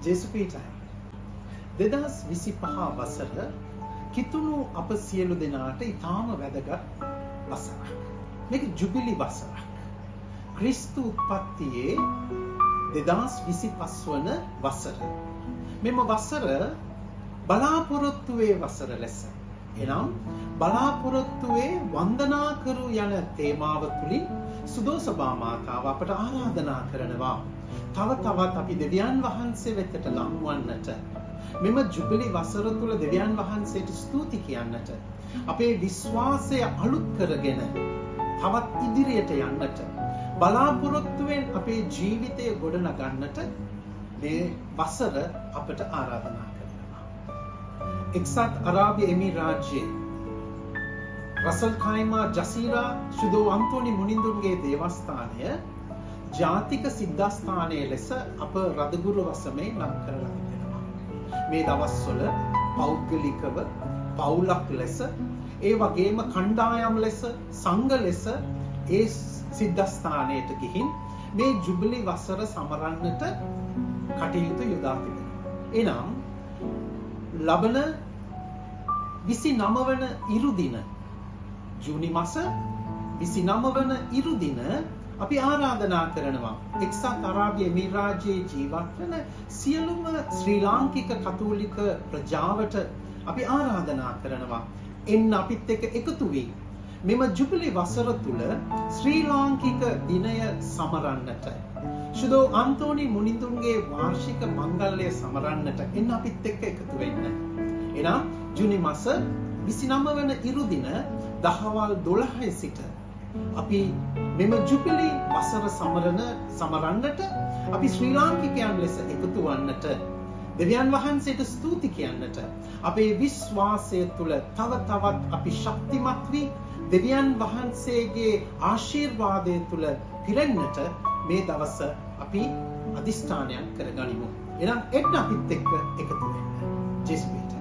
ජේසු පිහිටයි. 2025 වසර කිතුණු අප සියලු දෙනාට ඉතාම වැදගත් වසරක්. මේක ජුබිලි වසරක්. ක්‍රිස්තු උත්පත්තියේ 2025 වන වසර. මෙම වසර බලාපොරොත්තුවේ වසර ලෙස. එනම් බලාපොරොත්තුවේ වන්දනා කරු යන තේමාව තුලින් සුදෝ සභා මාතාව අපට ආරාධනා කරනවා. තව තවත් අපි දෙවියන් වහන්සේ වෙතට ලං වන්නට, මෙම ජුබිලි වසර තුල දෙවියන් වහන්සේට ස්තුති කියන්නට, අපේ විශ්වාසය අලුත් කරගෙන තවත් ඉදිරියට යන්නට, බලාපොරොත්තුවෙන් අපේ ජීවිතය ගොඩනගන්නට මේ වසර අපට ආරාධනා කරනවා. එක්සත් අරාබි එමිරාජ්‍යයේ රසල් කයිමා ජසීරා සුදෝ අන්තෝනි මුනිඳුන්ගේ දේවස්ථානය ජාතික සිද්ධාස්ථානය ලෙස අප රදගුරු වසමේ නම් කරලා තිබෙනවා. මේ දවස්වල පෞද්ගලිකව පවුලක් ලෙස, ඒ වගේම කණ්ඩායම් ලෙස, සංඝ ලෙස ඒ සිද්ධාස්ථානයට ගිහින් මේ ජුබිලි වසර සමරන්නට කටයුතු යොදා තිබෙනවා. එනම් ලබන 29 වන ඉරුදින, ජූනි මාස 29 වන ඉරුදින අපි ආරාධනා කරනවා එක්සත් අරාබි එමිරාජ්‍යයේ ජීවත් වන සියලුම ශ්‍රී ලාංකික කතෝලික ප්‍රජාවට අපි ආරාධනා කරනවා එන්න අපිත් එක්ක එකතු වී මෙම ජුබිලි වසර තුල ශ්‍රී ලාංකික දිනය සමරන්නට, සුදෝ අන්තෝනි මුනිඳුන්ගේ වාර්ෂික මංගල්‍යය සමරන්නට එන්න අපිත් එක්ක එකතු වෙන්න. එනම් ජූනි මාස 29 වන ඉරුදින දහවල් 12 සිට අපි මෙම ජුබිලි වසර සමරන්නට අපි ශ්‍රී ලාංකිකයන් ලෙස එකතු වන්නට, දෙවියන් වහන්සේට ස්තුති කියන්නට, අපේ විශ්වාසය තුළ තව තවත් අපි ශක්තිමත් වී දෙවියන් වහන්සේගේ ආශිර්වාදය තුළ පිරෙන්නට මේ දවස අපි අදිෂ්ඨානයන් කරගනිමු. එහෙනම් එන්න අපිත් එක්ක එකතු වෙන්න. ජේසු පිහිටයි.